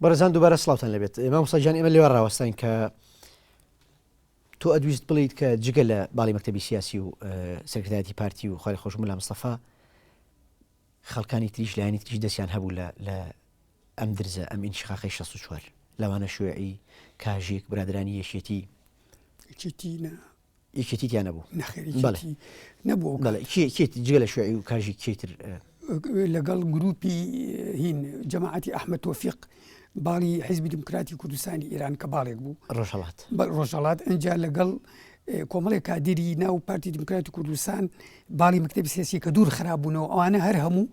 بەڕێزان دووبارە سڵاوتان لێبێت مامۆستا گیان ئێمە لێوە ڕاوەستاین کە تۆ ئەدویست بڵیت کە جگە لە باڵی مەکتەبی سیاسی و سەرکردایەتی پارتی و خوای خۆش ملا مستەفا خەڵکانی تریش لایەنی تریش دەستیان هەبوو لە لە ئەم درزە ئەم ئینشقاقی 64 لەوانە شوێعی کاژیک برادرانی یەکێتی یەکێتی نا یەکێتی تیا نەبوو؟ نەخێر یەکێتی نەبوو. بەڵێ کێ کێ جگە لە شوێعی و کاژی کێی تر؟ لەگەڵ گروپی هین جەماعەتی ئەحمەد تۆفیق باڵی حیزبی دیموکراتی کوردستانی ئێران کە باڵێک بوو ڕۆژهەڵات ڕۆژهەڵات ئەنجا لەگەڵ کۆمەڵێک کادیری ناو پارتی دیموکراتی کوردستان باڵی مەکتەبی سیاسی کە دوور خراب بوونەوە ئەوانە هەر هەموو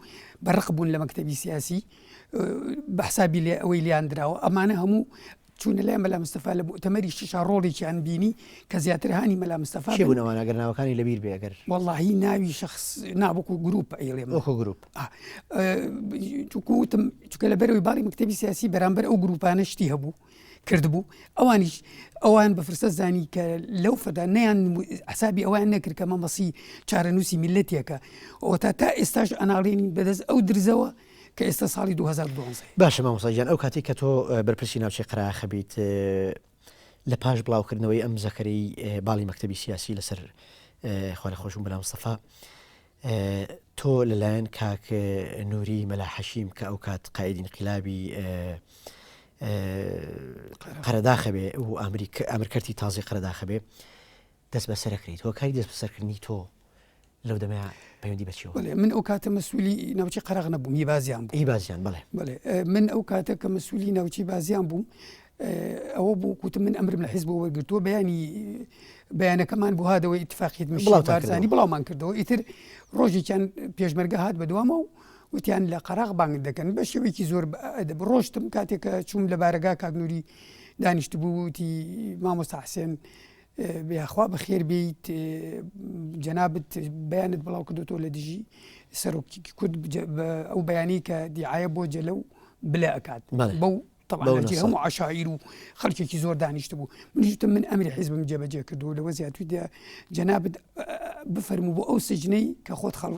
بەڕق بوون لە مەکتەبی سیاسی بە حسابی لێ ئەوەی لیان دراوە ئەمانە هەموو چوونە لای مەلا مستەفا لە موئتەمەری شەشا ڕۆڵێکیان بینی کە زیاتر هانی مەلا مستەفا کێ بوون ئەوانە ئەگەر ناوەکانی لەبیر بێ ئەگەر وەڵاهی ناوی شەخس نا وەکو گروپ ئەیڵێم وەکو گروپ چونکو وتم چونکە لەبەرەوەی باڵی مەکتەبی سیاسی بەرامبەر ئەو گروپانە شتی هەبوو کردبوو ئەوانیش ئەوان بە فرسەت زانی کە لەو فەدا نیان حسابی ئەویان نەکرد کە مەمەسی چارەنووسی میلەتێکە ئەوە تا تا ئێستاش ئەناڵێنین بەدەست ئەو درزەوە کە ئێستا ساڵی 2012. باشە مامۆستا گیان ئەو کاتەی کە تۆ بەرپرسی ناوچەی قەراخە بیت لە پاش بڵاوکردنەوەی ئەم زەکەرەی باڵی مەکتەبی سیاسی لەسەر خوارە خۆشم بەلا مستەفا تۆ لەلایەن کاک نوری مەلا حەشیم کە ئەو کات قائید ئینقلابی قەرەداخە بێ و ئەمریکا ئەمرکەرتی تازی قەرەداخە بێ دەست بەسەرەکریت هۆکاری دەست بەسەرکردنی تۆ لەو دەمەیا پەیوەندی بە چیەوە؟ بەڵێ من ئەو کاتە مەسوولی ناوچەی قەراغ نەبووم هی بازیان بوو. هی بازیان بەڵێ. بەڵێ من ئەو کاتە کە مەسوولی ناوچەی بازیان بووم ئەوە بوو کوتم من ئەمرم لە حیزب وەرگرتووە بەیانی بەیانەکەمان بۆ هادەوە ئیتفاقیت بڵاوتانی بڵاومان کردەوە ئیتر ڕۆژێکیان پێشمەرگە هات بە دوامە و وتیان لە قەراغ بانگ دەکەن بە شێوەیەکی زۆر ڕۆشتم کاتێک کە چووم لە بارەگا کاک نوری دانیشتبوو وتی مامۆستا حسێن یاخوا بەخێر بێیت جەنابت بەیانت بڵاو کردوتەوە لە دژی سەرۆکی کورد ئەو بەیانی کە دیعاە بۆ جەلە و بلە ئەکات بەو طبعا هەموو عشاعیر و خەڵکێکی زۆر دانیشت بوو منیشتم من ئەمری حیزبم جێبەجێ کردو لەوە زیاتر جەنابت بفەرموو بۆ ئەو سجنەی کە خۆت خەڵ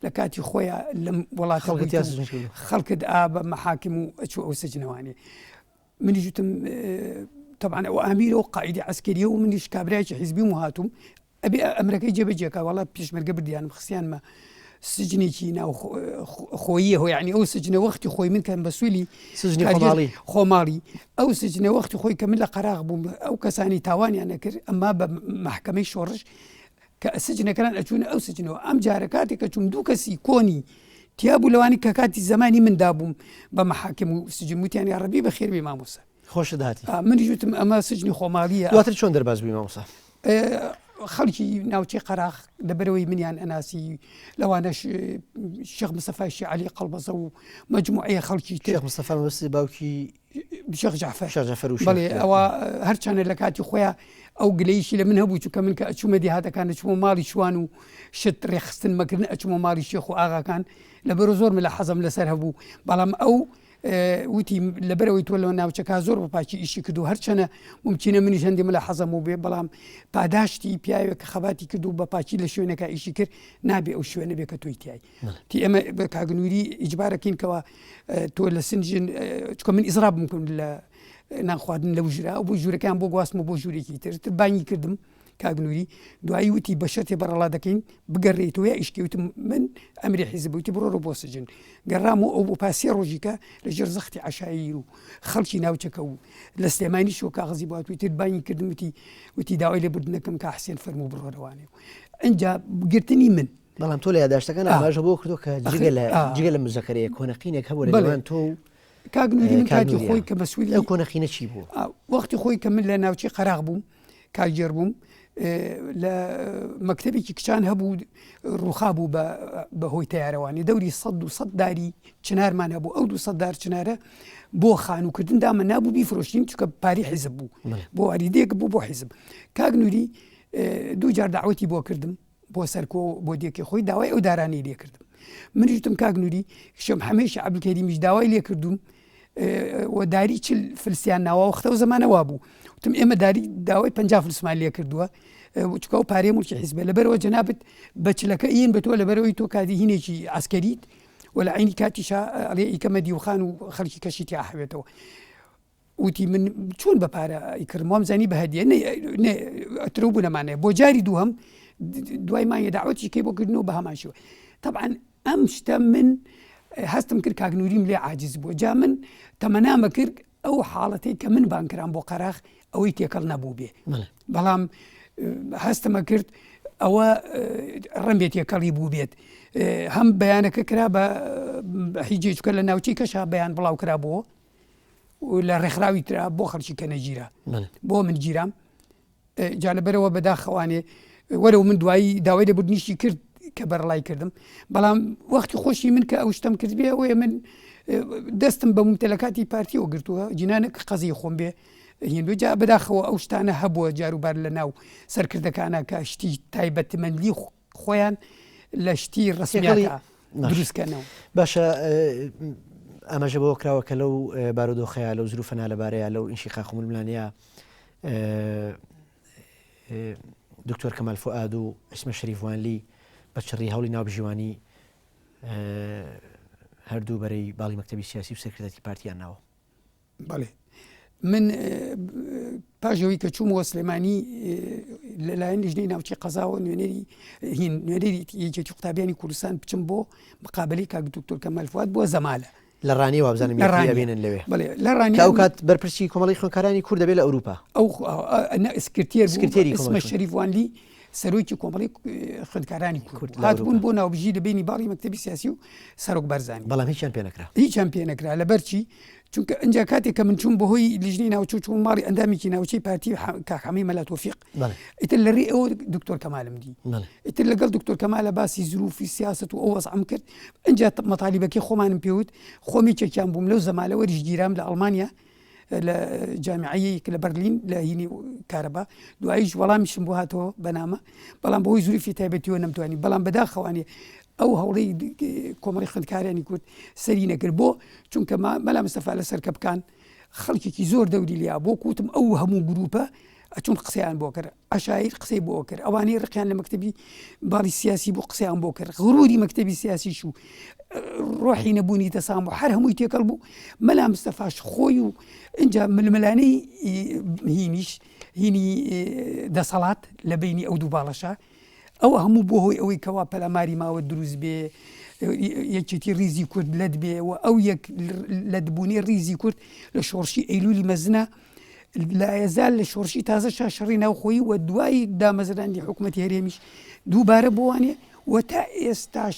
لە کاتی خۆیان لەم وڵات خەڵکت ئا بە مەحاکم و ئەچوو ئەو سجنەوانێ منیش وتم تەبعەن ئەو ئامیرە و قائیدی عەسکەریە و منیش کابرایەکی حیزبیم و هاتووم ئەبێ ئەمرەکەی جێبەجێ کا وەڵا پێشمەرگە بردیانم خستیانمە سجنێکی ناو خۆییە هۆ یعنی ئەو سجنە وەختی خۆی من کەم بەسوولی سجنی خۆماڵی خۆماڵی ئەو سجنە وەختی خۆی کە من لە قەراغ بووم ئەو کەسانی تاوانیان نەکرد ئەمما بە مەحکەمەی شۆڕش کە سجنەکان ئەچوونە ئەو سجنەوە ئەم جارە کاتێک کە چووم دوو کەسی کۆنی تیا بوو لەوانی کە کاتی زمانی من دابووم بە مەحاکم و سجن وتیان یا ڕەبی بەخێر بێ مامۆستا خۆشت هاتی منیش وتم ئەمە سجنی خۆماڵیە دواتر چۆن دەرباز بووی مامۆستا خەڵکی ناوچەی قەراخ لەبەرەوەی منیان ئەناسی لەوانەش شێخ مستەفای شێعەلی قەڵبەزە و مەجموعەیە خەڵکی تر شێخ مستەفا مەبەستی باوکی شێخ جەعفەر شێخ جەعفەر و شێخ بەڵێ ئەوە هەرچەنە لە کاتی خۆیان ئەو گلەیشی لە من هەبوو چونکە من کە ئەچوومە دێهاتەکان ئەچوومە ماڵی شوان و شت ڕێکخستن مەکردن ئەچوومە ماڵی شێخ و ئاغاکان لەبەرو زۆر ملە حەزم لەسەر هەبوو بەڵام ئەو وتی لەبەرەوەی تۆ لە ناوچەکە زۆر بە پاکی ئیشی کردو هەرچەنە ممکنە منیش هەندی ملە حەزەم و بێ بەڵام پاداشتی پیاوێک کە خەباتی کرد و بە پاکی لە شوێنەکە ئیشی کرد نابێ ئەو شوێنە بێ کە تۆی تای تی ئێمە بە کاک نوری ئیجبارەکەین کەوا تۆ لە سنجن چکە من ئیزرابم کرد لە نان خواردن لەو ژورە ئەو بۆ ژوورەکان بۆ گواستمە بۆ ژوورێکی تر تر بانگی کردم کاک نوری دوایی وتی بە شەرتێ بەڕەڵا دەکەین بگەڕێیتەوە یا ئیشکی وتم من ئەمری حیزب وتی بڕۆرە بۆ سجن گەڕام و ئەو بۆ پاسێ ڕۆژیکە لە ژێر زەختی عەشایر و خەڵکی ناوچەکە و لە سلێمانی شۆ کاغزی بات وتر بانگی کردم وتی وتی داوای لێبوردنەکەم کا حسێن فەرموو بڕۆرەوانێ ئینجا گرتنی من بەڵام تۆ لە یاداشتەکان ئاماژە بۆ کردو کە جگە لە جگە لە مزەکەرەیە کۆنەقینێک هەبوو لە نێوان تۆ و کاک نوری من کاتی خۆی کە مەسوولی ئەو کۆنەقینە چی بوو؟ وەختی خۆی کە من لە ناوچەی قەراغ بووم کارگێڕ بووم لە مەکتەبێکی کچان هەبوو ڕوخا بوو بە هۆی تیارەوانی دەوری سە و سە داری چنارمان هەبوو ئەو دو دار چنارە بۆ خانووکردن دامە نابوو بیفرۆشتین چکە پاری حیزب بوو بۆ ئەریدێک بوو بۆ حیزب کاک نوری دوو جار داوەتی بۆ کردم بۆ سەرکۆ بۆ دێکەی خۆی داوای ئەو دارانەی لێ کردم منیش وتم کاک نوری شێخ محەممەدی عەبدولکەریمیش داوای لێ کردوم و داری چل فلسیان ناوە وەختە و زمانە وابوو وتم ئێمە داری داوای پ فلسمان لێ کردووە چکە و پارەی ملکی حیزبە لەبەرەوە جەنابت بە چلەکە ئین بە تۆ لەبەرەوەی تۆ کادی هینێکی عسکەریت. و لە عینی کاتیشا ئەڵێ ئیکەمە دیوخان و خەڵکی کەشی تیا حەوێتەوە. وتی من چۆن بە پارە ئیکردم وام زانی بە هەدیە ئەترەو بوو نەمانەیە بۆ جاری دووهەم دوای مانگێ داوەتی کەی بۆ کردنەوە بە هەمان شێوە طبعا ئەم شتە من هەستم کرد کاک نوریم لێ عاجز بووە جا من تەمەنامە کرد ئەو حاڵەتەی کە من بانکرام بۆ قەراخ ئەوەی تێکەڵ نەبوو بێ بەڵام هەستمە کرد ئەوە ڕەنبێ تێکەڵی بوو بێت هەم بەیانەکە کرا بە حیجێ چکە لە ناوچەی کەشا بەیان بڵاو کرا بۆ لە ڕێکخراوی ترا بۆ خەڵکی کە نەگیرا بۆ من گیرام جا لەبەرەوە بەداخەوانێ وەرەو من دوایی داوای لێبوردنیشی کرد کە بەرەڵای کردم بەڵام وەختی خۆشی من کە ئەو شتم کرد بێ ئەوەیە من دەستم بە ممتەلەکاتی پارتیەوە گرتووە جینانە کە قەزی خۆم بێ هندو جا بەداخەوە ئەو شتانە هەبووە جاروبار لە ناو سەرکردەکانە کە شتی تایبەتمەندی خۆیان لە شتی ڕسمیاتا دروستکەنەوە. باشە ئاماژە بەوە کراوە کە لەو بارودۆخەیە لەو زروفە نالەبارەیە لەو ئینشیقاق و ململانێیە دکتۆر کەمال فوئاد و عیسمە شەریف وانلی بە چڕی هەوڵی ناوبژیوانی هەردوو بەرەی باڵی مەکتەبی سیاسی و سەرکردایەتی پارتیان ناوە. بەڵێ من پاش ئەوەی کە چوومەوە سلێمانی لەلایەن لیژنەی ناوچەی قەزاوە نوێنەری هین نوێنەری یەکێتی قوتابیانی کوردستان بچم بۆ مقابلی کاک دکتۆر کەمال فواد بۆ زەمالە لە ڕانیە وابزانم لە ڕانیە بینن لەوێ بەڵێ لە ڕانیە ئەو کات بەرپرسی کۆمەڵی خوێندکارانی کورد دەبێت لە ئەوروپا ئەو سکرتێر سکرتێری ئیسمە شەریف وانلی سەرۆکی کۆمەڵی خوێندکارانی کورد هاتبوون بۆ ناوبژی لە بینی باڵی مەکتەبی سیاسی و سەرۆک بەرزانی بەڵام هیچیان پێ نەکرا هیچیان پێ نەکرا لەبەر چی چونکە ئەجا کاتێک کە من چوون بەهۆی لیژنەی ناوچە چوون ماڵی ئەندامێکی ناوچەی پارتی کاک حەمەی مەلا تۆفیق ئیتر لە ڕێی ئەوە دکتۆر کەمالم دی ئیتر لەگەڵ دکتۆر کەمالە باسی زروفی سیاست و ئەو وەزعم کرد ئەجا مەتالیبەکەی خۆمانم پێوت خۆم یەکێکیان بووم لەو زەمالە وەریش گیرام لە ئەڵمانیا لە جامیعەیەک لە بەرلین لە هینی کارەبا دواییش وەڵامیشم بۆ هاتەوە بەنامە بەڵام بەهۆی زروفی تایبەتیەوە نەمتوانی بەڵام بەداخەوانێ ئەو هەوڵی کۆمەڵی خوندکارانی کورد سەری نەکرد بۆ چونکە مەلا مستەفا لە سەرکەپکان خەڵکێکی زۆر دەوری لیا بۆ کوتم ئەو هەموو گروپە ئەچون قسەیان بۆ کرد عەشایر قسەی بۆ کرد ئەوانەی ڕقیان لە مەکتەبی باڵی سیاسی بوو قسەیان بۆ کرد غروری مەکتەبی سیاسیش و ڕۆحی نەبوونی تەسام و هەر هەمووی تێکەڵ بوو مەلا مستەفاش خۆی و اینجا ململانەی هینیش هینی دەسەڵات لە بینی ئەو دوو باڵەشە ئەوە هەموو بۆ هۆی ئەوەی کەوا پەلاماری ماوە دروست بێ یەکێتی ریزی کورد لەت بێ و ئەو یەک لەتبوونی ریزی کورد لە شۆڕشی ئەیلولی مەزنە لایەزال لە شۆڕشی تازەشا شەڕی ناوخۆیی و دوای دامەزراندنی حکوومەتی هەرێمیش دووبارە بۆوانێ و تا ئێستاش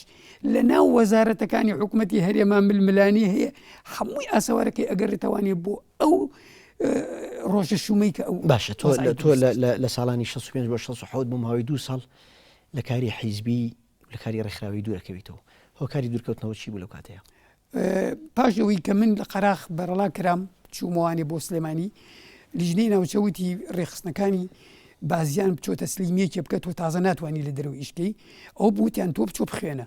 لە ناو وەزارەتەکانی حکوومەتی هەرێما ململانی هەیە هەمووی ئاسەوارەکەی ئەگەرێتەوانێ بۆ ئەو ڕۆژە شومەی کە ئەو باشە تۆ تۆ لە ساڵانی 65 بۆ 67 بۆ ماوەی دوو ساڵ لە کاری حیزبی لە کاری ڕێکخراوی دوورەکەویتەوە هۆکاری دوورکەوتنەوە چی بوو لەو کاتەیە؟ پاش ئەوەی کە من لە قەراخ بەرەڵا کرام چوومەوانێ بۆ سلێمانی لیژنەی ناوچە وتی ڕێکخستنەکانی بازیان بچۆ تەسلیم یەکێ بکە تۆ تازە ناتوانانی لە دەرەوە ئیش بکەی ئەو بوتیان تۆ بچۆ بخوێنە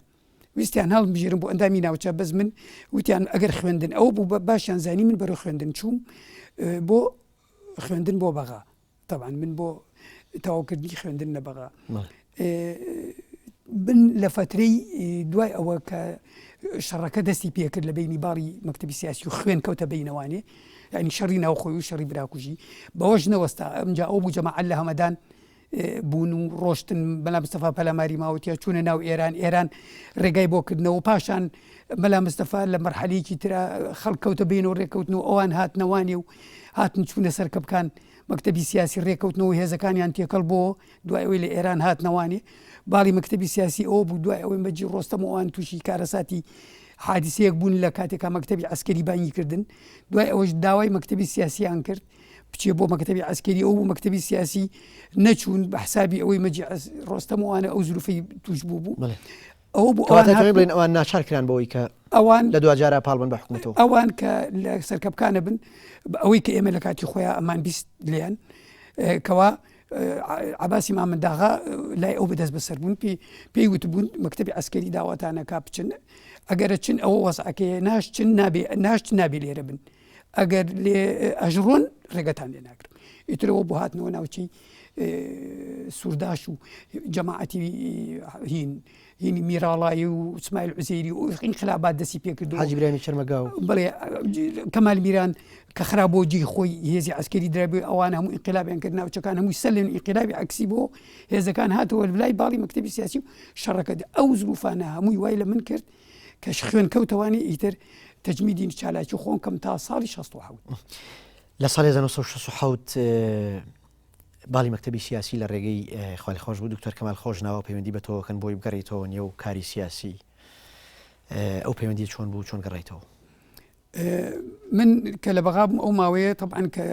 ویستیان هەڵبژێرم بۆ ئەندامی ناوچە بەس من وتیان ئەگەر خوێندن ئەو بوو بە باشیان زانی من بەرەو خوێندن چووم بۆ خوێندن بۆ بەغا تەبعەن من بۆ تەواوکردنی خوێندن لە بەغا بن لە فترەی دوای ئەوە کە شەڕەکە دەستی پێکرد لە بینی باڵی مەکتتەبی سیاسی و خوێن کەوتە بینەوانێ ینی شەڕی ناوخۆی و شەڕی براکوژی بەوەش نەوەستا ئەمجا ئەو بوو جەماعەت لە هەمەدان بوون و ڕۆشتن مەلا مستەفا پەلاماری ماوەتە چوونە ناو ئێران ئێران ڕێگای بۆ کردنەوە پاشان مەلا مستەفا لە مەرحەلەیەکی ترا خەڵک کەوتە بین و ڕێککەوتن و ئەوان هاتنەوانێ و هاتن چوونە سەر کەپکان مەکتەبی سیاسی ڕێککەوتنەوە هێزەکانیان تێکەڵ بۆ دوای ئەوەی لە ئێران هاتنەوانێ باڵی مەکتەبی سیاسی ئەوە بوو دوای ئەوەی مەجی ڕۆستەم و ئەوان تووشی کارەساتی حادیسەیەک بوون لە کاتێکا مەکتەبی عەسکەری بانگی کردن دوای ئەوەش داوای مەکتەبی سیاسیان کرد بچێ بۆ مەکتەبی عەسکەری ئەو بوو مەکتەبی سیاسی نەچوون بە حسابی ئەوەی مەجی ڕۆستەم و ئەوانە ئەو زروفەی توش بوو بوو ئەوە بوو ئەوان بڵێن ئەوان ناچار کران بەوەی کە ئەوان لە دواجارە پاڵ بن بە حکوومەتەوە ئەوان کە لە سەرکەپکانە بن ئەوەی کە ئێمە لە کاتی خۆیان ئەمان 20 لیان کەوا عباسی مامەنداغا لای ئەو بەدەست بەسەر بوون پێی پێی وتبوون مەکتەبی عسکەری داواتانەکە بچن ئەگەرە چن ئەوە وەزعەکەیە ناش چن نابێ ناشت نابێ لێرە بن ئەگەر لێ ئەژڕۆن ڕێگەتان لێ ناگرم ئیترەوە بۆ هاتنەوە ناوچەی سوورداش و جەماعەتی هین. هینی میراڵایی و سمایل عوزێری و ئینقلابات دەستی پێکردو حاجی برامی چەرمەگاو بڵێ کەمال میران کە خرا بۆ جێی خۆی هێزی عسکەری درابێ ئەوان هەموو ئینقلابیان کرد ناوچەکان هەمووی سەر لە ئینقلابی عەکسی بۆ هێزەکان هاتەوە لای باڵی مەکتەبی سیاسی و شەڕەکە ئەو زروفانە هەمووی وای لە من کرد کە خوێن کەوتەوانی ئیتر تەجمیدی چالاکی خۆم کەم تا ساڵی 16 لە ساڵی 1967 باڵی مەکتەبی سیاسی لە ڕێگەی خوای خۆش بوو دکتۆر کەمال خۆشناوە پەیوەندی بە تۆوەکەن بۆی بگەڕیتەوە نێو کاری سیاسی ئەو پەیوەندی چۆن بوو چۆن گەڕیتەوە؟ من کە لە بەغا بووم ئەو ماوەیە تەبعەن کە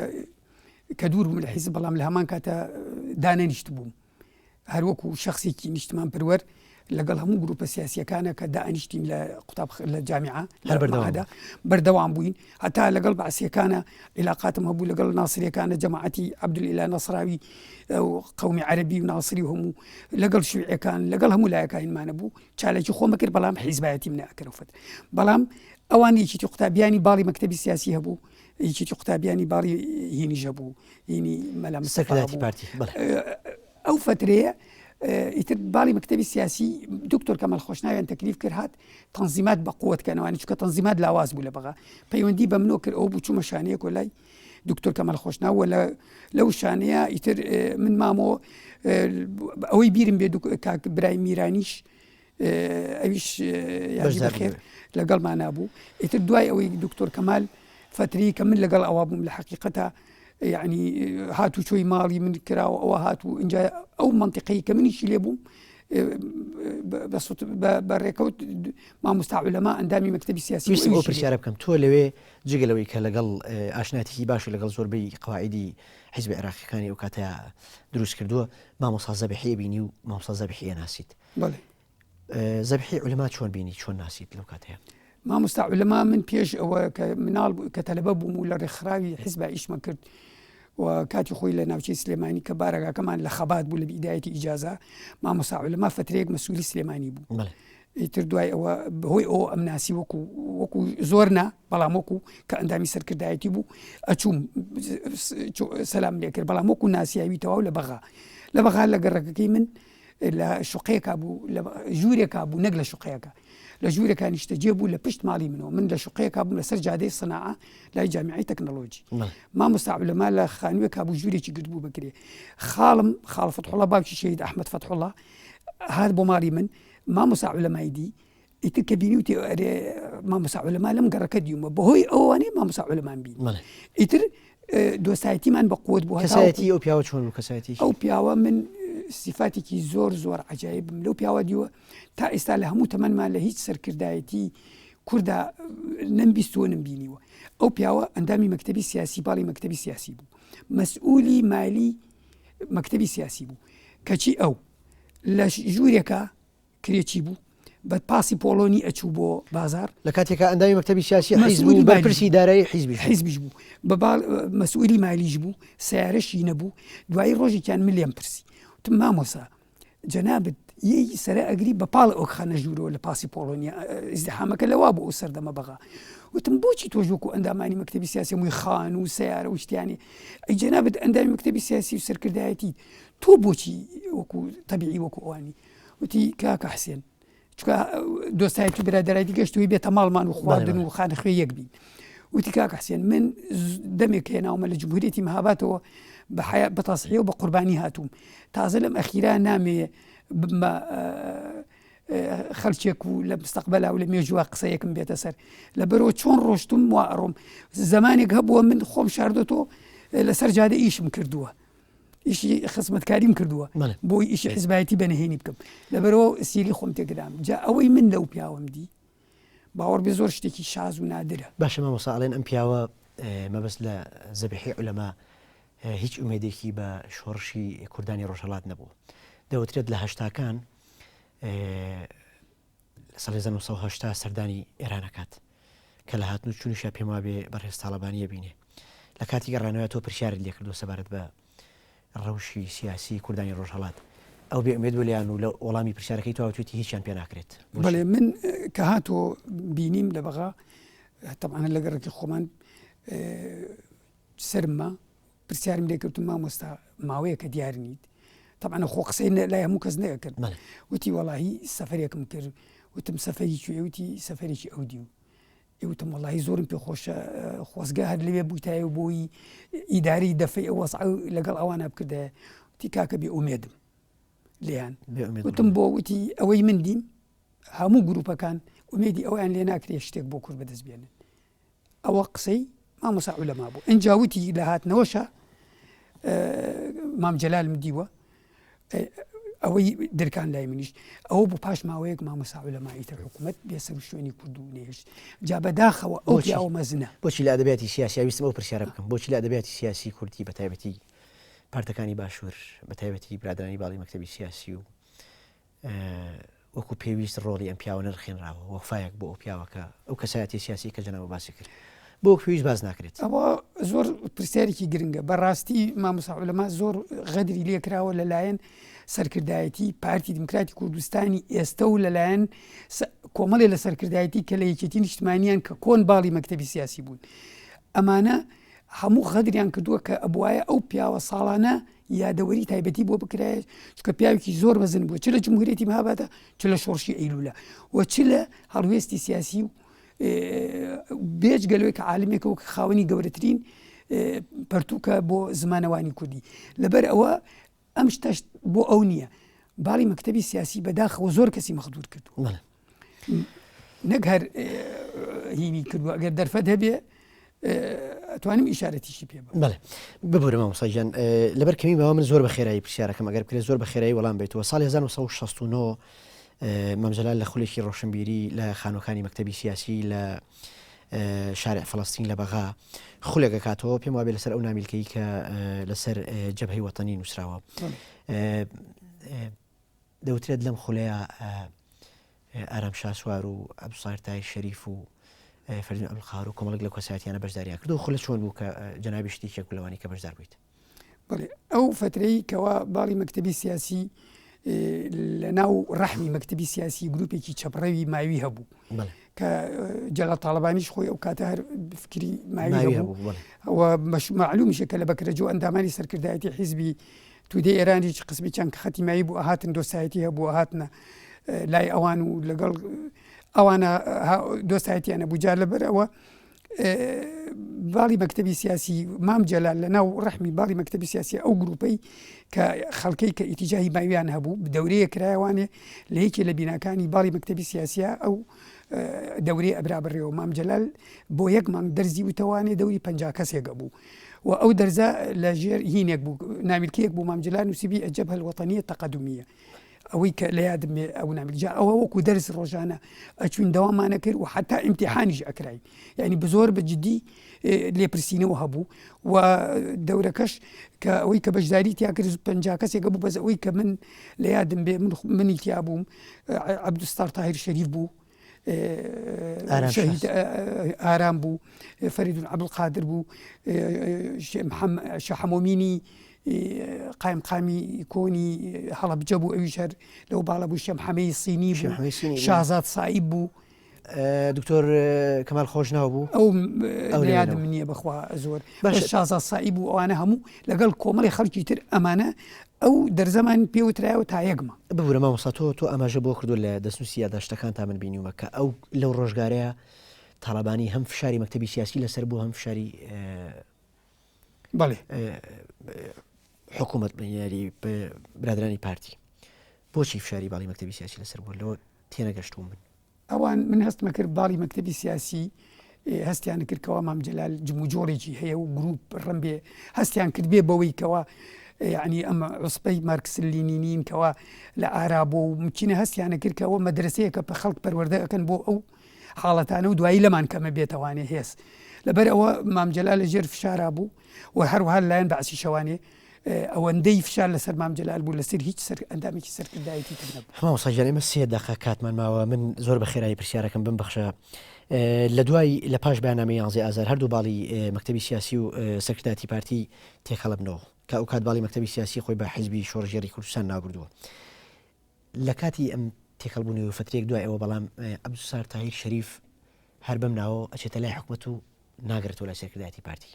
کە دوور بووم لە حیزب بەڵام لە هەمان کاتە دانەنیشت بووم هەروەکو شخصێکی نیشتمان پەروەر لەگەڵ هەموو گروپە سیاسیەکانە کە دانیشتین لە قوتاب لە جامیعە هەر بەردەوامدا بەردەوام بووین هەتا لەگەڵ بەعسیەکانە عیلاقاتم هەبوو لەگەڵ ناسریەکانە جەماعەتی عەبدولئیلا نەسراوی قومی عەربی و ناسری و هەموو لەگەڵ شوعەکان لەگەڵ هەموو لایەکانمانە بوو چالاکی خۆمە کرد بەڵام حیزبایەتیم نەکرد بەڵام ئەوان یەکێتی قوتابیانی باڵی مەکتەبی سیاسی هەبوو یەکێتی قوتابیانی باڵی هینیش هەبوو هینی مەلا مستەفا پارتی ئەو فترەیە ئیتر باڵی مەکتەبی سیاسی دکتۆر کەمال خۆشناویان تەکلیف کرد هات تەنزیمات بە قوت کەنەوانی چکە تەنزیمات لاواز بوو لە بەغا پەیوەندی بە منۆ کرد ئەو بوو چوومە شانەیە کۆلای دکتۆر کەمال خۆشناو وە لەو شانەیە ئیتر من مامۆ ئەوەی بیرم بێ کاک برای میرانیش ئەویش یاری بەخێر لەگەڵمانا بوو ئیتر دوای ئەوەی دکتۆر کەمال فتری کە من لەگەڵ ئەوە بووم لە حقیقەتە یعنی هاتوو چۆی ماڵی من کراوە ئەوە هاتوو اینجا ئەو منطقەی کە منیشی لێ بووم بە ڕێکەوت مامۆستا علەما ئەندامی مەکتەبی سیاسی ویستم ئەو پرسیارە بکەم تۆ لەوێ جگە لەوەی کە لەگەڵ ئاشناتێکی باش لەگەڵ زۆربەی قواعیدی حیزب عێراقیەکانی ئەو کاتەیە دروست کردووە مامۆستا زەبیحی بینی و مامۆستا زەبیحی ناسیت بەڵێ. زەبحی عولەما چۆن بینی چۆن ناسیت لەو کاتەیە؟ مامۆستا عولەما من پێش ئەوە کە مناڵ کە تەلەبە بووم و لە ڕێکخراوی حیزبا ئیشمە کرد و کاتی خۆی لە ناوچەی سلێمانی کە بارەگاکەمان لە خەبات بوو لە ئیدایەتی ئیجازە مامۆستا عولەما فترەیەک مەسوولی سلێمانی بوو. ئیتر دوای ئەوە بەهۆی ئەوە ئەم ناسی وەکو وەکو زۆر نا بەڵام وەکو کە ئەندامی سەرکردایەتی بوو ئەچوم سەلام لێکرد بەڵام وەکو ناسیاوی تەواو لە بەغا لە بەغا لە گەڕەکەکەی من لە شوقەیەکا بوو لە ژوورێکا بوو نەک لە شوقەیەکە لە ژوورێکا نیشتەجێ بوو لە پشت ماڵی منەوە من لە شوقەیەکا بووم لەسەر جادەی سناعە لای جامیعەی تەکنەلۆجی مامۆستا عولەما لە خانووێکا بوو ژوورێکی گرت بوو بکرێ خاڵم خاڵ فەتحوڵا باوکی شەهید ئەحمەد فەتحوڵا هات بۆ ماڵی من مامۆستا عولەمای دی ئیتر کە بینی وتی ئەرێ مامۆستا عولەما لەم گەڕەکە دیومە بەهۆی ئەوانەی مامۆستا عولەمان بینی ئیتر دۆستایەتیمان بە قوت بوو کەسایەتی ئەو پیاوە چۆن بوو کەسایەتی ئەو پیاوە من سیفاتێکی زۆر زۆر عجایبم لەو پیاوە دیوە تا ئێستا لە هەموو تەمەنمان لە هیچ سەرکردایەتی کووردا نەمبیستووە نەمبینیوە ئەو پیاوە ئەندامی مەکتەبی سیاسی باڵی مەکتەبی سیاسی بوو مەسئولی مالی مەکتەبی سیاسی بوو کەچی ئەو لە ژوورێکە کرێچی بوو بە پاسی پۆڵۆنی ئەچوو بۆ بازار. لە کاتێکا ئەندامی مەکتەبی سیاسی حیزب و بەرپرسی دارایی حیزبیش بوو. حیزبیش بوو بە باڵ مەسئولی مالیش بوو سەیارەشی نەبوو دوایی ڕۆژێکیان من لێم پرسی وتم مامۆسا جەنابت یەی سەرە ئەگری بە پاڵ ئۆکخانە ژوورەوە لە پاسی پۆڵۆنیا ئیزدحامەکە لەوا بوو ئەو سەردەمە بەغا وتم بۆچی تۆش وەکو ئەندامانی مەکتەبی سیاسی مووی خان و سەیارە و شتیانی ئەی جەنابت ئەندامی مەکتەبی سیاسی و سەرکردایەتی تۆ بۆچی وەکو تەبیعی وەکو ئەوانی وتی کاکە حسێن چکە دۆستایەتی برادەرایەتی گەشتوی بێتە ماڵمان و خواردن و خانەخوێ یەک بین وتی کاکە حسێن من دەمێک هێناومە لە جمهوریەتی مهاباتەوە بە حیا بە تەسحیە و بە قوربانی هاتووم تازە لەم ئەخیرا نامێ بمە خەلچێک و لە مستەقبەلا و لە مێژووە قسەیەکم بێتە سەر لەبەرەوە چۆن ڕۆشتم وا ئەڕۆم زمانێک هەبووە من خۆم شاردۆتۆ لەسەر جادە ئیشم کردووە ئیشی خزمەتکاریم کردووە بۆی ئیشی حزبایەتی بە نهێنی بکەم لەبەرەوە سیری خۆم تێکدام جا ئەوەی من لەو پیاوەم دی باوەڕ بێ زۆر شتێکی شاز و نادرە. باشە مامۆستا ئەڵێن ئەم پیاوە مەبەست لە زەبیحی عولەما هیچ ئومێدێکی بە شۆڕشی کوردانی ڕۆژهەڵات نەبوو دەوترێت لە هەشتاکان لە ساڵی 1970 سەردانی ئێران ئەکات کە لە هاتن و چونیشا پێم وابێ بەڕێز تاڵەبانی ئەبینێ لە کاتی گەڕانەوە تۆ پرسیارت لێکردووە سەبارەت بە ڕەوشی سیاسی کوردانی ڕۆژهەڵات ئەو بێ ئومێد بوو لێیان و لە وەڵامی پرسیارەکەی تۆ وتویەتی هیچیان پێ ناکرێت. بەڵێ من کە هاتۆ بینیم لە بەغا تەبعەن لە گەڕەکی خۆمان سەرم ما پرسیارم لێ کردم مامۆستا ماوەیەکە دیار نیت. تەبعەن خۆ قسەی لای هەموو کەس نەکرد وتی وەڵاهی سەفەرێکم کرد وتم سەفەری کوێ وتی سەفەرێکی ئەو دیو وتم وەڵاهی زۆرم پێ خۆشە خۆزگە هەر لەوێ بوویتایە و بۆی ئیداری دەفەی ئەو وەزعە لەگەڵ ئەوانە بکردایە وتی کاکە بێ ئومێدم لێیان وتم بۆ وتی ئەوەی من دیم هەموو گروپەکان ئومێدی ئەویان لێ ناکرێت شتێک بۆ کورد بەدەست بێنن ئەوە قسەی مامۆسا عولەما بوو ئینجا وتی لە هاتنەوەشە مام جەلالم دیوە ئەوەی درکان لای منیش ئەوە بوو پاش ماوەیەک مامۆسا عولەما ئیتر حکوومەت بێسەر و شوێنی کورد و نێشت جا بەداخەوە ئەو پیاوە مەزنە. بۆچی لە ئەدەبیاتی سیاسی ویستم ئەو پرسیارە بکەم بۆچی لە ئەدەبیاتی سیاسی کوردی بە تایبەتی پارتەکانی باشوور بە تایبەتی برادرانی باڵی مەکتەبی سیاسی و وەکو پێویست ڕۆڵی ئەم پیاوە نرخێنراوە، وەفایەک بۆ ئەو پیاوە کە ئەو کەسایەتیە سیاسیەی کە جەنابت باسی کرد بۆ وەک پێویست باس ناکرێت. ئەوە زۆر پرسیارێکی گرنگە بەڕاستی مامۆستا عولەما زۆر غەدری لێکراوە لەلایەن سەرکردایەتی پارتی دیموکراتی کوردستانی ئێستە و لەلایەن کۆمەڵێ لە سەرکردایەتی کە لە یەکێتی نیشتمانیان کە کۆن باڵی مەکتەبی سیاسی بوون ئەمانە هەموو غەدریان کردووە کە ئەبوایە ئەو پیاوە ساڵانە یادەوەری تایبەتی بۆ بکرایە چونکە پیاوێکی زۆر مەزن بووە چ لە جمهوریەتی مهابادە چ لە شۆڕشی ئەیلولە و چ لە هەڵوێستی سیاسی و بێجگە لەوەی کە عالمێکە و خاوەنی گەورەترین پەرتوکە بۆ زمانەوانی کوردی لەبەر ئەوە ئەم شتەش بۆ ئەو نییە باڵی مەکتەبی سیاسی بەداخەوە زۆر کەسی مەخدور کردووە نەک هەر هینی کردووە ئەگەر دەرفەت هەبێ ئەتوانم ئیشارەتیشی پێ بڵێ ببورە مامۆستا گیان لەبەر کەمی ماوە من زۆر بە خێرایی پرسیارەکەم ئەگەر بکرێت زۆر بە خێرایی وەڵام بێتەوە ساڵی 1969 مام جەلال لە خولێکی ڕۆشنبیری لە خانوەکانی مەکتەبی سیاسی لە شارع فلستین لە بەغا خولێک ئەکاتەوە پێم وابێ لەسەر ئەو نامیلکەی کە لەسەر جەبهەی وەتەنی نووسراوە دەوترێت لەم خولەیە ئارام شاسوار و عەبدولساهر تاهیر شەریف و فەریدون عەبدولقەهار و کۆمەڵێک لەو کەسایەتیانە بەشداریان کرد و خولە چۆن بوو کە جەنابیشت یەکێک بوو لەوانەی کە بەشدار بوویت؟ بەڵێ ئەو فەترەی کەوا باڵی مەکتەبی سیاسی لە ناو ڕەحمی مەکتەبی سیاسی گروپێکی چەپڕەوی ماوی هەبوو کە جەلال تاڵەبانیش خۆی ئەو کاتە هەر فکری ماوی هەبوو و مەعلومیشە کە لە بەکرەجۆ ئەندامانی سەرکردایەتی حیزبی تودەی ئێرانیش قسمێکیان کە خەتی مایی بوو ئەهاتن دۆستایەتی هەبوو ئەهاتنە لای ئەوان و لەگەڵ ئەوانە دۆستایەتیان هەبوو جا لەبەر ئەوە باڵی مەکتەبی سیاسی مام جەلال لە ناو ڕەحمی باڵی مەکتەبی سیاسی ئەو گروپەی کە خەڵکەی کە ئیتیجاهی ماویان هەبوو دەورەیە کرایوانێ لە یەکێ لە بیناکانی باڵی مەکتەبی سیاسە ئەو دەورەی ئەبرا بڕێەوە مام جەلال بۆ یەک مانگ دەرزی وتەوانێ دەوری پ کەسێک بوو و ئەو دەرزە لە ژێر هینێک بوو نامیلکەیەک بوو مام جەلال نووسیبی الجبهە الوطنیە التقدمیە ئەوەی کە لە یادم بێ ئەو نامیل جا ئەوە وەکو دەرس ڕۆژانە ئەچوین دەوامانە کرد و حتا ئیمتیحانیش ئەکراین یعنی بزۆر بە جدی لێپرسینەوە هەبوو و دەورەکەش کە ئەوەی کە بەشداری تیا کرد پ کەسێکە بوو بەس ئەوەی کە من لە یادم بێ من منی تیا بووم عەبدولستار تاهیر شەریف بوو شەهید ئارام بوو فەریدون عەبدولقادر بوو شەحەمۆمینی قایمقامی کۆنی هەڵەبجە بوو ئەویش هەر لەو باڵە بوو شەمحەمەی سینی بوو شازاد سائیب بوو دکتۆر کەمال خۆشناو بوو ئەو ئەو یادم نییە بەخوا زۆر باش شازاد سائیب و ئەوانە هەموو لەگەڵ کۆمەڵی خەڵکی تر ئەمانە ئەو دەرزەمان پێوترایەوە تا یەک مانگ. ببورە مامۆستا تۆ تۆ ئاماژە بۆ کردوە لە دەستنوسی یاداشتەکانتا من بینیومە کە ئەو لەو ڕۆژگارەیە تاڵەبانی هەم فشاری مەکتەبی سیاسی لەسەر بوو هەم فشاری بەڵێ حکوومەت یاری برادرانی پارتی بۆچی فشاری باڵی مەکتەبی سیاسی لەسەر بوو لەوە تێنەگەشتوم من ئەوان من هەستمە کرد باڵی مەکتەبی سیاسی هەستیان کرد کەوا مام جەلال جموجۆڵێکی هەیە و گروپ ڕەنبێ هەستیان کرد بێ بەوەی کەوا یعنی ئەمە عوسبەی مارکس لینینین کەوا لە ئارا بۆ و مچینە هەستیانە کرد کەەوە مەدرسەیەکە پە خەڵک پەروەردە ئەکەن بۆ ئەو حاڵەتانە و دوایی لەمان کەمە بێتەوانێ هێز لەبەر ئەوە مام جەلال لە ژێر فشارا بوو و هەروەها لایەن بەعسی شەوانێ ئەوەندەی فشار لەسەر مام جەلال بوو لەسەر هیچ سەر ئەندامێکی سەرکردایەتی تر نەبوو. مامۆستا گیان ئێمە سێ دەقە کاتمان ماوە من زۆر بە خێرایی پرسیارەکەم بمبەخشە لە دوای لە پاش بەیاننامەی یانزەی ئازار هەردوو باڵی مەکتەبی سیاسی و سەرکردایەتی پارتی تێکەڵەبنەوە کە ئەو کات باڵی مەکتەبی سیاسی خۆی بە حیزبی شۆڕشگێڕی کوردستان ناوبردووە لە کاتی ئەم تێکەڵبوونەوە فترێک دوای ئەوە بەڵام عەبدولستار تاهیر شەریف هەر بەم ناوە ئەچێتە لای حکومەت و ناگرێتەوە لای سەرکردایەتی پارتی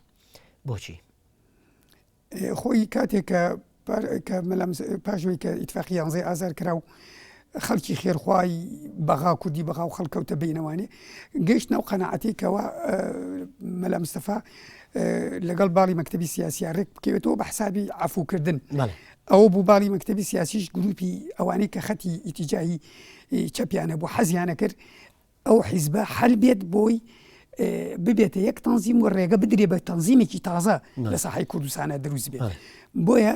بۆچی؟ خۆی کاتێک کە کە مەلا پاش ئەوەی کە ئیتفاقی یانزەی ئازار کرا و خەڵکی خێرخوای بەغا کوردی بەغا و خەڵکەوتە بینەوانێ گەیشتنە ئەو قەناعەتەی کەوا مەلا مستەفا لەگەڵ باڵی مەکتەبی سیاسیا ڕێک بکەوێتەوە بە حسابی عەفوکردن ئەوە بوو باڵی مەکتەبی سیاسیش گروپی ئەوانەی کە خەتی ئیتیجاهی چەپیانە بوو حەزیانە کرد ئەو حیزبە حەل بێت بۆی ببێتە یەک تەنزیم و ڕێگە بدرێ بە تەنزیمێکی تازە لە ساحی کوردستانە دروست بێت بۆیە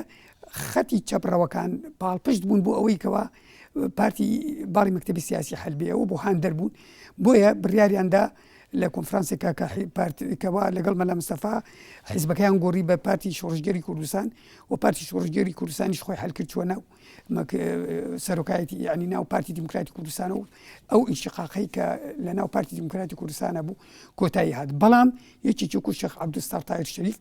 خەتی چەپڕەوەکان پاڵپشت بوون بۆ ئەوەی کەوا پارتی باڵی مەکتەبی سیاسی حەل بێ ئەوە بۆ هاندەر بوون بۆیە بڕیاریاندا لە کۆنفرانسێکا کە کەوا لەگەڵ مەلا مستەفا حیزبەکەیان گۆڕی بە پارتی شۆڕشگێری کوردستان و پارتی شۆڕشگێری کوردستانیش خۆی حەل کرد چووە ناو سەرۆکایەتی یعنی ناو پارتی دیموکراتی کوردستان و ئەو ئینشقاقەی کە لە ناو پارتی دیموکراتی کوردستانە بوو کۆتایی هات بەڵام یەکێکی وەکو شێخ عەبدولستار تاهیر شەریف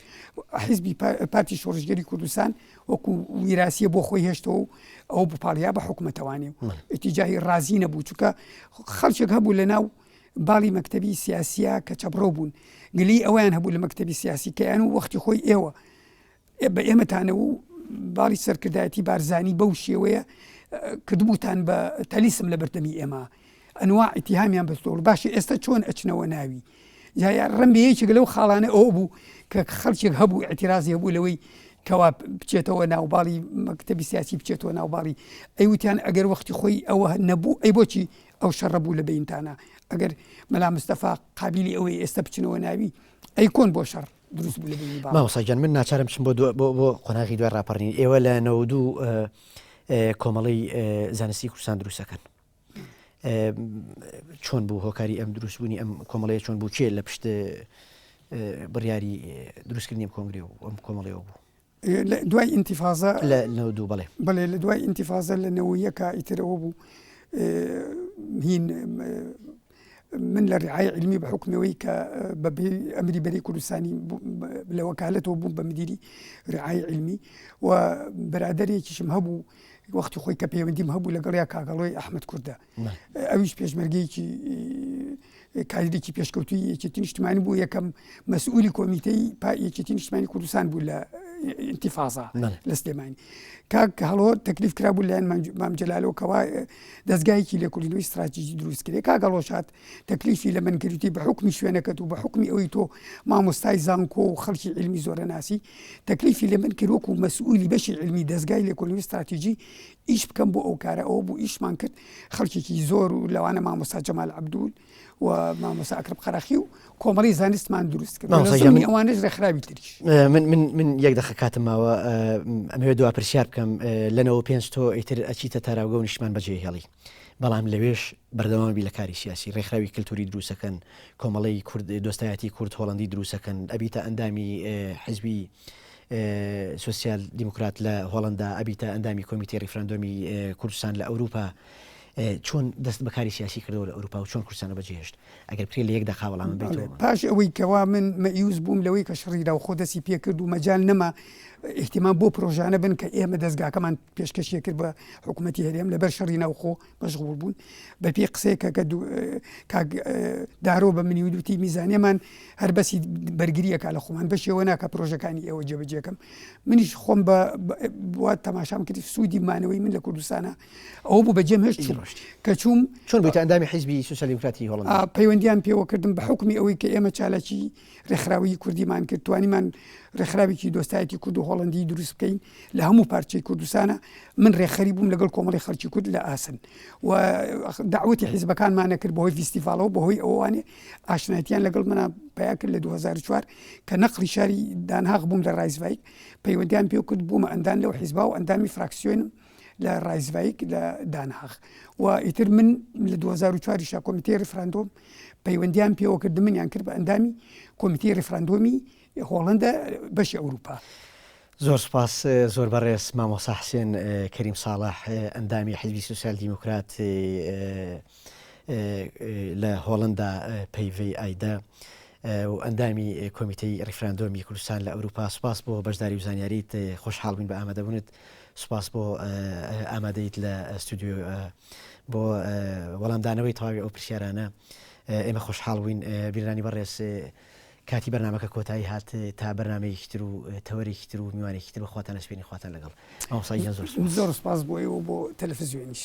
حیزبی پارتی شۆڕشگێری کوردستان وەکو ویراسیە بۆ خۆی هێشتەوە و ئەو بپاڵیا بە حکومەتەوانی و ئیتیجاهی ڕازی نەبوو چونکە خەڵکێک هەبوو لە ناو باڵی مەکتەبی سیاسیە کە چەپڕەو بوون گلی ئەویان هەبوو لە مەکتەبی سیاسی کەیان و وەختی خۆی ئێوە بە ئێمەتانەوە و باڵی سەرکردایەتی بارزانی بەو شێوەیە کردبووتان بە تەلیسم لە بەردەمی ئێمە ئەنوا ئیتیهامیان بەستۆڵ باشە ئێستا چۆن ئەچنەوە ناوی جا ڕەنبێ یەکێک لەو خاڵانە ئەوە بوو کە خەڵکێک هەبوو اعترازی هەبوو لەوەی کەوا بچێتەوە ناوباڵی مەکتەبی سیاسی بچێتەوە ناوباڵی ئەی وتیان ئەگەر وەختی خۆی ئەوە نەبوو ئەی بۆچی ئەو شەڕە بوو لە بینتانە ئەگەر مەلا مستەفا قابلی ئەوەی ئێستا بچنەوە ناوی ئەی کۆن بۆ شەڕ دروست بوو لە بینی باڵ مامۆستا گیان من ناچارم بچم بۆ بۆ قۆناغی دوای ڕاپەڕین ئێوە لە 92 کۆمەڵەی زانستی کوردستان دروستەکەن چۆن بوو هۆکاری ئەم دروستبوونی ئەم کۆمەڵەیە چۆن بوو کێ لە پشت بڕیاری دروستکردنی ئەم کۆنگرێ و ئەم کۆمەڵەیەوە بوو؟ دوای ئینتیفازە لە 92 بەڵێ بەڵێ لە دوای ئینتیفازە لە نەوەیەکە ئیترەوە بوو هین من لە ڕعای علمی بە حکومەوەی کە بە ئەمری بەری کوردستانی لە وەکالەتەوە بووم بە مدیری ڕعای علمی و برادێکیشم هەبوو وەختی خۆی کە پەیوەندیم هەبوو لەگەڵیا کاک هەڵۆی ئەحمەد کوردە ئەویش پێشمەرگەیەکی کادرێکی پێشکەوتوی یەکێتی نیشتمانی بوو یەکەم مەسئولی کۆمیتەی پا یەکێتی نیشتمانی کوردستان بوو لە ئینتیفازا لە سلێمانی کاک هەڵۆ تەکلیف کرابوو لایەن مام جەلالەوە کەوا دەستگایەکی لێکۆڵینەوەی ستراتیژی دروست کرێ کاک هەڵۆ شاد تەکلیفی لە من کردی بە حوکمی شوێنەکەت و بە حوکمی ئەوەی تۆ مامۆستای زانکۆ و خەڵکی عیلمی زۆرەناسی تەکلیفی لە من کرد وەکو مەسئولی بەشی عیلمی دەستگای لێکۆڵینەوەی ستراتیژی ئیش بکەم بۆ ئەو کارە ئەوە بوو ئیشمان کرد خەڵکێکی زۆر و لەوانە مامۆستا جەمال عەبدول و مامۆستا ئەکرم قەرەخی و کۆمەڵی زانستمان دروست کرد ئەوانش ڕێکخراوی تریش من من من یەک دەقە کاتم ماوە ئەمەوێت دوا پرسیار بکەم لەنەوە پێنج تۆ ئیتر ئەچیتە تاراوگە و نیشتمان بەجێ هێڵی بەڵام لەوێش بەردەوام بی لە کاری سیاسی، ڕێکخراوی کلتوری دروستەکەن، کۆمەڵەی کورد دۆستایەتی کورد هۆڵەندی دروستەکەن، ئەبیتە ئەندامی حزبی سۆسیال دیموکرات لە هۆڵەندا، ئەبیتە ئەندامی کۆمیتەی ڕیفراندۆمی کوردستان لە ئەوروپا. چۆن دەست بە کاری سیاسی کردەوە لە ئەوروپا و چۆن کوردستانە بەجێهێشت؟ ئەگەر بکرێت لە یەک دەقا وەڵامم بەیتەوە. پاش ئەوەی کەوا من مەئیوس بووم لەوەی کە شەڕی ناوخۆ دەستی پێکرد و مەجال نەما ئیهتیمام بۆ پرۆژانە بن کە ئێمە دەزگاکەمان پێشکەشی کرد بە حکوومەتی هەرێم لەبەر شەڕی ناوخۆ مەشغوڵ بوون بە پێی قسەیەکە کە کاک دارۆ بە منی وتی میزانیەمان هەر بەسی بەرگریەکە لە خۆمان بەشێوە ناکە پرۆژەکانی ئێوە جێبەجێکەم منیش خۆم بە تەماشام کرد سوودی مانەوەی من لە کوردستانە ئەوە بوو بەجێم هێشت کە چووم چۆن بوویتە ئەندامی حیزبی سوسیال دیموکراتی هۆڵندا؟ پەیوەندیان پێوە کردم بە حوکمی ئەوەی کە ئێمە چالاکی ڕێکخراوەیی کوردیمان کرد توانیمان ڕێکخراوێکی دۆستایەتی کورد و هۆڵندی دروست بکەین لە هەموو پارچەی کوردستانە من ڕێکخەری بووم لەگەڵ کۆمەڵی خەڵکی کورد لە ئاسن و داوەتی حیزبەکانمانە کرد بەهۆی فیستیڤاڵەوە بەهۆی ئەوانێ ئاشنایەتیان لەگەڵ منە پیا کرد لە 2004 کە نەقلی شاری دانهاغ بووم لە ڕایزڤایک پەیوەندیان پێ کرد بوومە ئەندام لەو حیزبا و ئەندامی فراکسیۆنم لە ڕایزڤایک لە دانهاغ و ئیتر من لە 2004 شا کۆمیتەی ڕیفراندۆم پەیوەندیان پێوە کرد منیان کرد بە ئەندامی کۆمیتەی ڕیفراندۆمی هۆڵندا بەشی ئەوروپا. زۆر سوپاس زۆر بەڕێز مامۆستا حسێن کەریم ساڵح ئەندامی حیزبی سوسیال دیموکرات لە هۆڵندا پەیڤەی ئایدە و ئەندامی کۆمیتەی ڕیفراندۆمی کوردستان لە ئەوروپا سوپاس بۆ بەشداری و زانیاریت خۆشحاڵ بووین بە ئامادەبوونت سوپاس بۆ ئامادەیت لە ستودیۆ بۆ وەڵامدانەوەی تەواوی ئەو پرسیارانە ئێمە خۆشحاڵ بووین بیرانی بەڕێز. کاتی بەرنامەکە کۆتایی هات تا بەرنامەیەکی تر و تەوەرێکی تر و میوانێکی تر بە خواتان ئەسپێنین خواتان لەگەڵ. مامۆستا گیان زۆر سوپاس. زۆر سوپاس بۆ ئێوە و بۆ تەلەفزیۆنیش.